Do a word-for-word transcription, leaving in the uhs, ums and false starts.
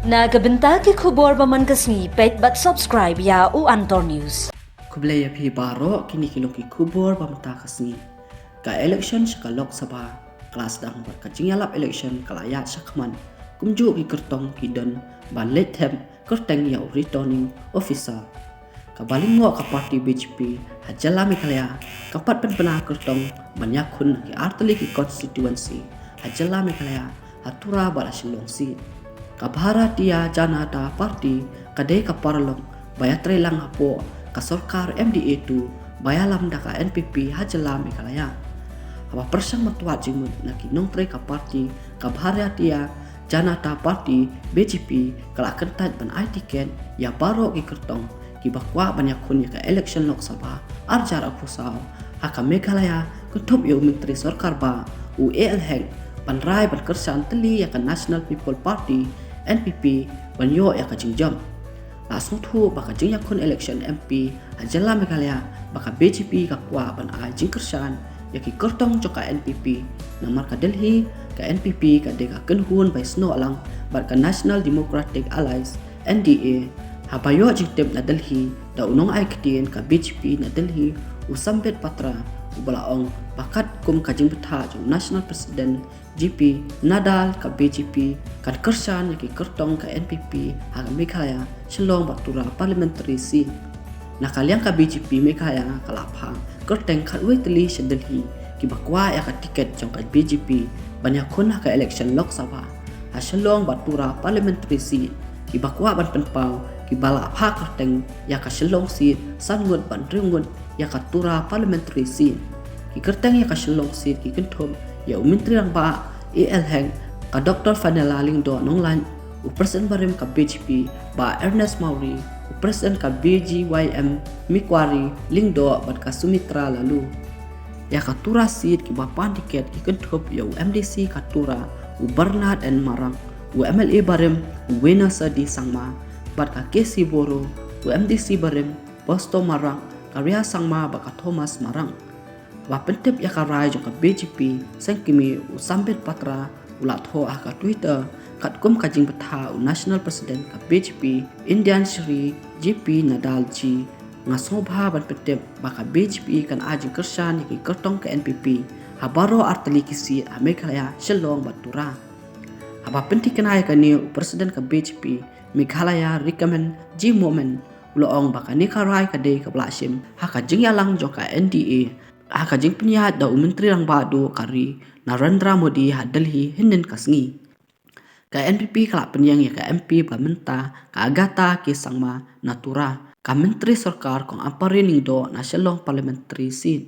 Na ka bynta ki khubor ba man ka sngi, peit bad subscribe ïa u Antor News. Khublei ïa phi baroh, kine ki long ki khubor ba mynta ka sngi. Ka election sha ka Lok Sabha ka la sdang bad ka jingïalap election ka la ïaid shakhmat. Kumjuh ki kyrtong ki don ban leit thep kyrteng ïa u returning officer. Kaba lyngngor ka party B J P ha jylla Meghalaya ka pat pynbna kyrtong ban ïakhun na ki artylli ki constituency ha jylla Meghalaya, ha Tura bad ha Shillong seat. Ka Bharatiya Janata Party ka dei ka paralok ba ïatreilang hapoh ka sorkar M D A two ba ïalam da ka N P P ha jylla Meghalaya. Haba pyrshang ban twad jingmut na ki nongtrei ka party, ka Bharatiya Janata Party, B J P, ka la kyntait ban ai tiket ïa baroh ki kyrtong kiba kwah ban ïakhun ïa ka election Lok Sabha arhajar arphew saw ha ka Meghalaya, kynthup ïa u Myntri Sorkar Bah u A L Hek, ban rai ban kyrshan tylli ïa ka National People Party, N P P, ban ïoh ïa ka jingjop. La sngewthuh ba ka jingïakhun election M P ha jylla Meghalaya ba ka B J P ka kwah ban ai jingkyrshan ïa ki kyrtong jong ka N P P. Namar ka Delhi, ka N P P ka dei ka kynhun ba ïasnoh lang bad ka National Democratic Alliance, N D A. Haba ïoh jingtip na Delhi da u nongai ktien ka B J P na Delhi, u Sambit Patra, uba la ong ba katkum ka jingbthah jong u National President J P Nadda, ka B J P kan kyrshan ïa ki kyrtong ka N P P ha ka Meghalaya, Shillong bad Tura Parliamentary Seat. Na ka liang ka B J P Meghalaya ka la phah kyrteng khatwei tylli sha Delhi kiba kwah ïa ka tiket jong ka B J P ban ïakhun ha ka election Lok Sabha ha Shillong bad Tura Parliamentary Seat. Kiba kwah ban pynpaw, kiba la phah kyrteng ïa ka Shillong seat san ngut bad hynriew ngut ïa ka Tura Parliamentary Seat. Ki kyrteng ïa ka Shillong seat ki kynthup ïa u Myntri Rangbah A L Hek, ka Doctor Fenella Lyngdoh Nonglait, u President barim ka B J P Bah Ernest Mawrie, u President ka B G Y M Mikwari Lyngdoh bad ka Sumitra Laloo. Ïa ka Tura seat kiba pan tiket ki kynthup ïa u M D C ka Tura, u Bernard N Marak, u M L A barim u Wena Sadi Sangma, bad ka K C Boro, u M D C barim Bosto Marak, ka Ria Sangma bad ka Thomas Marak. Ba pyntip ïa ka rai jong ka B J P, seng kmie u Sambit Patra u la thoh ha ka Twitter, katkum ka jingbthah u National President ka B J P, Indian Shri J P Nadda ji, nga sngewbha ban pyntip ba ka B J P kan ai jingkyrshan ïa ki kyrtong ka N P P ha baroh artylli ki seat ha Meghalaya, Shillong bad Tura. Haba pynthikna ïa kane, u President ka B J P Meghalaya Rikman J Momin u la ong ba kane ka rai ka dei kaba la shim ha ka jingïalang jong ka N D A, ha ka jingpynïaid da u Myntri Rangbah Duh ka ri Narendra Modi ha Delhi hynnin ka sngi. Ka N P P ka la pynïeng ïa ka M P ba mynta ka Agatha K Sangma na Tura, ka Myntri Sorkar Kong Ampareen Lyngdoh na Shillong Parliamentary Seat,